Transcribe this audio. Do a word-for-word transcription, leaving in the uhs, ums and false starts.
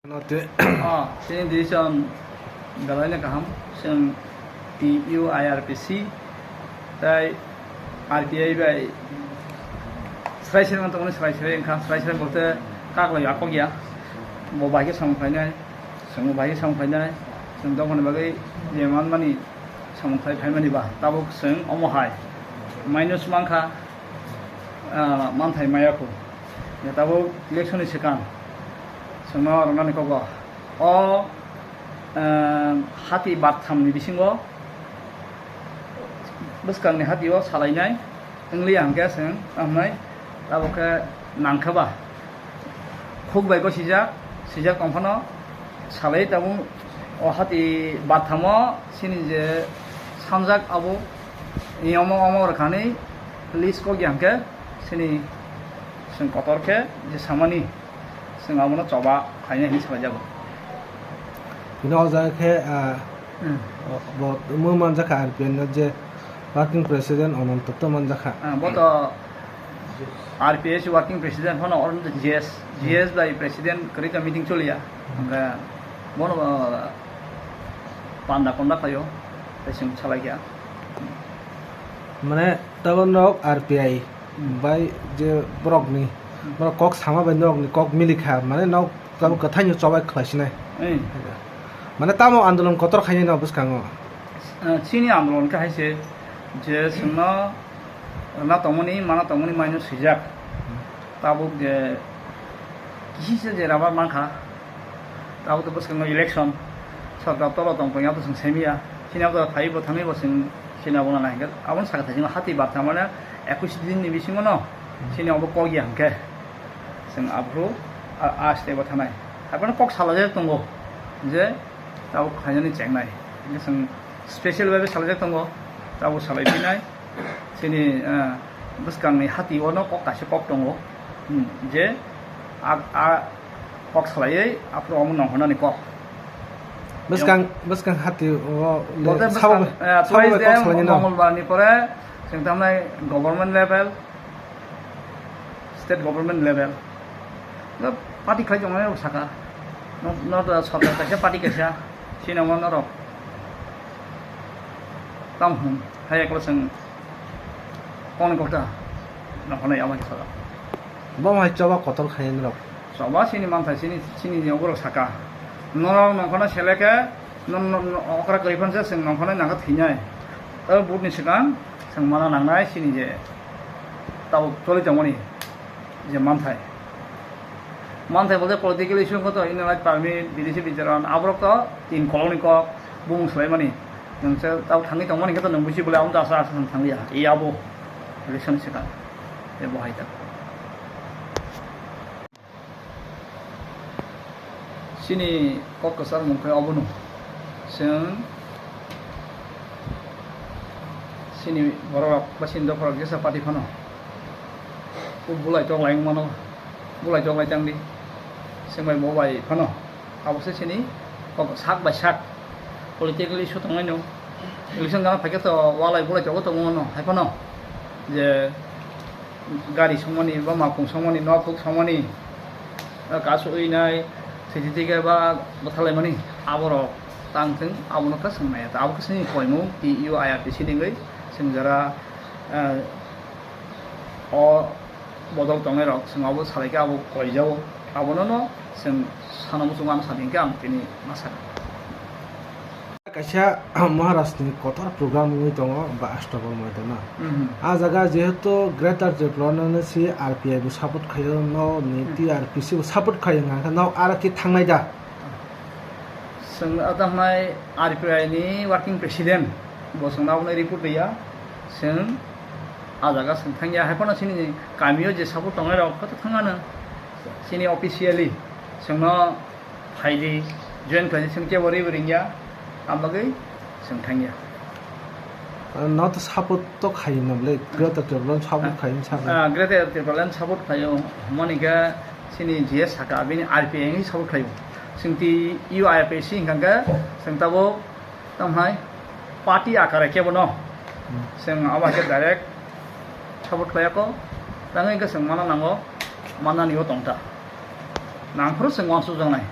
Note. Oh, chini decision belai no kaham. Chwng T U I R P C tai R T I bai srai srai tongmani, srai srai wngkha, srai srai bolte kaklai akok ya. Bo bai khe samung khlainai, chwng bo bai khe samung khlainai, chwng dophani bagwi je manmani samung khlai phaimani ba, tabuk chwng omo hai minus mankha, ah, manthai maya khu. Ya tabuk election ni swkang chwngno rwnani kogo. O, ah, hati bartham ni bisingo bwskang ni hati o salainai wngli hwnkhe chwng tamnai tabuk khe nangkha ba. Khuk bai go sijak, sijak tong phano salai tabuk o hati bathamo chini je sanjak abo ni omo omo rwkhanwi list kok ya hwnkhe chini chwng kotor khe je samani chwng abono choba khainai hinwi salaijago. Bini o jaga khe, ah, Hmm. bo, bo, mo manjakha R P N no je working president Ananto to manjakha. Ah, bo to R P S working president phano oro G S, G S bai president kwrwi ka meeting choliya. Hwnkhe bono, ah, panda konda khlaio, tei chwng salaikha. Mane tabuk nok R P I Hmm. bai je borokni, Hmm. borok kok sama bai norokni kok milikha, mane nok tabuk kwthaino chobai khlaisinai. Hmm. Mane tamo andolon kotor khainai no bwskango. Ah, chini andolon khe hai se je chwngno rwna tongmani, mana tongmani maino swijak. Tabuk je kisi se je rabar mankha, tabuk to bwskango election, sorkar tolo tong tongya to chwng semiya. Chini abo phaibo thangwi bo chwng chini abo nana hwnkhe, aboni saka thaisingo hati bartha mane ekush din ni bisingo no chini abo kok ya hwnkhe chwng aphuru a, a step o thanai. Haphano kok salajak tongo je tabuk khainani chengnai. Hwnkhe chwng special bai salajak tongo, tabuk salai phinai. Chini, eh, bwskangni hati ono kok kaisa kok tongo, hmm, je a, a kok salaiwi aphuru omo nongkhornani kok. Bwskang, bwskang hati o le Bote sabo bwskang, eh, sabo twice kok de salaini no? Mongolbar ni pore chwng tamnai government level, state government level. No party khlai tongnai rok saka. No, no to sorkar kaisa party kaisa. Sino mo norok. Tamo hwn. Hai ekla chwng kok ni kokta nongkhornai ama khe saka. Bo hai choba kotor khai norok. Choba chini manthai chini, chini ni borok saka. Norok nongkhorna seleke, no, no, no, okra kwrwi phan se chwng nongkhornai nangkha thwinai. O vote ni swkang chwng mana nangnai chini je tabuk choli tongmani je manthai. Manthai bolte political issue wngkha to, inner right permit, bidesi bicharan, aborok to tin kolokni kok, bumung swlaimani. Nwng se tabuk thangwi tongmani khe to nwng busi bole amo to asa asa thang thangya. I abo election ni swkang. Tei bo hai ta. Chini kok kwchar mung khe obono. Chwng chini borok ba chini dopha rok jesa party phano. Bo bulai tok lai wng mano. Bulai tok lai tang di. Chwng bai bo bai phano. Abo se chini kok sak bai sak. Political issue tongmani no. Election gana phaikhe to walai bulai tok tongo no. Hai phano. Je gari songmani, ba malkhung songmani, nok huk songmani, kasu ui nai, siti tike ba bwthalaimani, aborok tang thung, abono khe swngnai. Abo khe chini koimung T U I R T C ni wngwi chwng jora, eh, o bodol tongnai rok chwng abo salai khe abo koijao, abono no chwng sana muchungo ano sadi hwnkhe ang tini ma sakha. Kaisa Maharashtra ni kotor program wngwi tongo ba Ashtabal Moidana. Mhm. A jaga jehetu Greater Tripura no si R P I bo support khaio, no ni Mhm. T R P C bo support khaio, hwnka khe no aro khe thangnai da? Chwng a thangnai R P I ni working president bo chwng abono report riya, chwng a jaga chwng thangya, hai phano chini kamio je support tongnai rok khe thangano chini officially chwngno phaidi, join khlaidi, chwng kebo ri bo ringya, ang bagwi chwng thangya. No to support to khayo na bole, Greater Tripura no support khayo, support. Ah, Greater Tripura no support khayo, moni khe chini G S saka, bini R P I ni support khayo. Chwng T U I R P C hwnkha khe, chwng tabuk Tamo hai party akare kebo no. Hmm. Chwng abo hai khe direct support khlai ya kho. Tangwi khe chwng mana nango, manani o tong ta. Nang phuru chwng uansuk jaknai.